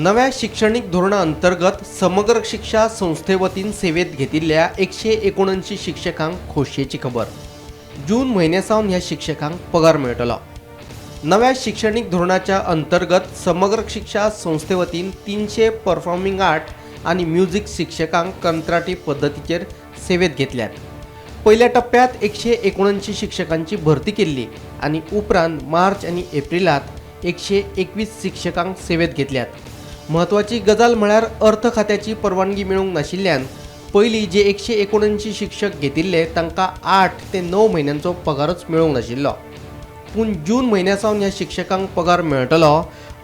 नव्या शिक्षणीक धोरणा अंतर्गत समग्र शिक्षा संस्थे वतीन सेवेत घेतिल्ल्या 179 शिक्षकांक खोशयेची खबर. जून म्हयन्या सावन ह्या शिक्षकांक पगार मेळटलो. नव्या शिक्षणीक धोरणाच्या अंतर्गत समग्र शिक्षा संस्थे वतीन 300 परफॉर्मिंग आर्ट आनी म्युझिक शिक्षकांक कंत्राटी पद्दतीचेर सेवेत घेतल्यात. पयल्या टप्प्यात 179 शिक्षकांची भरती केल्ली आनी उपरांत मार्च आनी एप्रिलांत 121 शिक्षकांक सेवेत घेतल्यात. म्हत्वाची गजाल म्हळ्यार अर्थ खात्याची परवानगी मेळूंक नाशिल्ल्यान पयलीं जे 179 शिक्षक घेतिल्ले तांकां 8 ते 9 म्हयन्यांचो पगारच मेळूंक नाशिल्लो. पूण जून म्हयन्या सावन ह्या शिक्षकांक पगार मेळटलो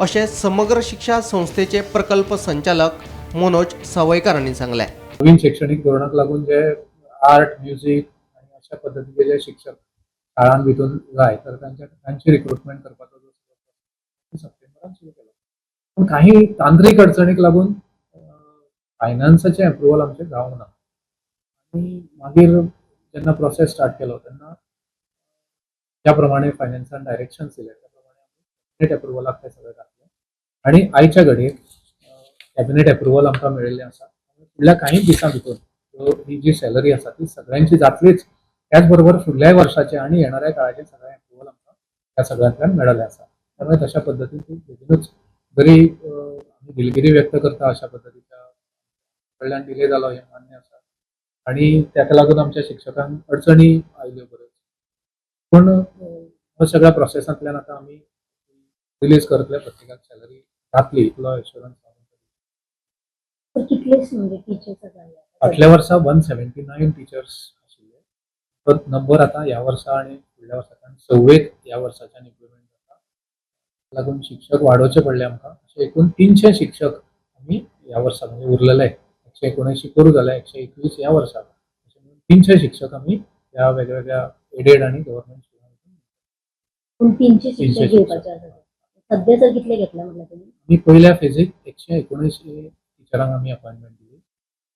अशें समग्र शिक्षा संस्थेचे प्रकल्प संचालक मनोज सावयकार हांणी सांगलें. नवीन शिक्षणीक धोरणाक लागून जे आर्ट, म्युजीक आनी अशा पद्दतीचे जे शिक्षक शाळां भितून जाय तर तांची रिक्रुटमेंट करपाचो जो तो सप्टेंबरान सुरू केलो. पूण काही तांत्रीक अडचणीक लागून फायनान्साचें अप्रुवल आमचें जावंक ना आनी मागीर जेन्ना प्रोसेस स्टार्ट केलो तेन्ना ज्या प्रमाणे फायनान्सान डायरेक्शन दिलें त्या प्रमाणे कॅबिनेट अप्रुवलाक तें सगळें घातलें आनी आयच्या घडयेक कॅबिनेट अप्रुवल आमकां मेळिल्लें आसा. फुडल्या कांय दिसां भितर ही जी सॅलरी आसा ती सगळ्यांची जातलीच. त्याच बरोबर फुडल्याय वर्साचे आनी येणाऱ्या काळाचे सगळें अप्रुवल आमकां ह्या सगळ्यांतल्यान मेळिल्लें आसा. त्यामुळे तशा पद्दतीन ती बेगीनूच जरी आमी दिलगिरी व्यक्त करता, अशा पद्दतीच्या कडल्यान डिले जालो हें मान्य आसा आनी ताका लागून आमच्या शिक्षकांक अडचणी आयल्यो बऱ्योच. पूण हो सगळ्या प्रोसेसांतल्यान आतां आमी रिलीज करतले, प्रत्येकाक सॅलरी जातली इतलो एश्योरन्स. तर कितलेच म्हणजे टिचर्स आसा? फाटल्या वर्सा 179 टिचर्स आशिल्ले. तो नंबर आतां ह्या वर्सा आनी फुडल्या वर्सा, कारण सव्वेक ह्या वर्साच्यान इम्प्लिमेंट जाता, लागून शिक्षक वाडोवचे पडले आमकां. अशे एकूण 300 शिक्षक आमी ह्या वर्सा, म्हणजे उरलेले 179 करूं जाल्यार 121 ह्या वर्साक, अशें म्हणून 300 शिक्षक आमी ह्या वेगवेगळ्या एडेड आनी गव्हर्मेंट स्कुलां पूण 300 300 शिक्षक घेवपाचे आसा. सध्या सर कितले घेतले म्हटलं तुम्ही? आमी पयल्या फेजीक 179 टिचरांक आमी अपॉयंटमेंट दिली.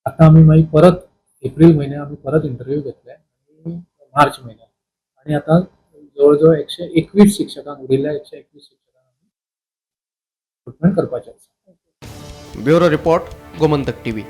आतां आमी मागीर परत एप्रील म्हयन्याक आमी परत इंटरव्यू घेतले आनी मार्च म्हयन्याक आनी आतां जवळ जवळ 121 शिक्षकांक, उरिल्ल्या 121 शिक्षकांक आमी रिक्रुटमेंट करपाचें आसा. Bureau report, Gomantak TV.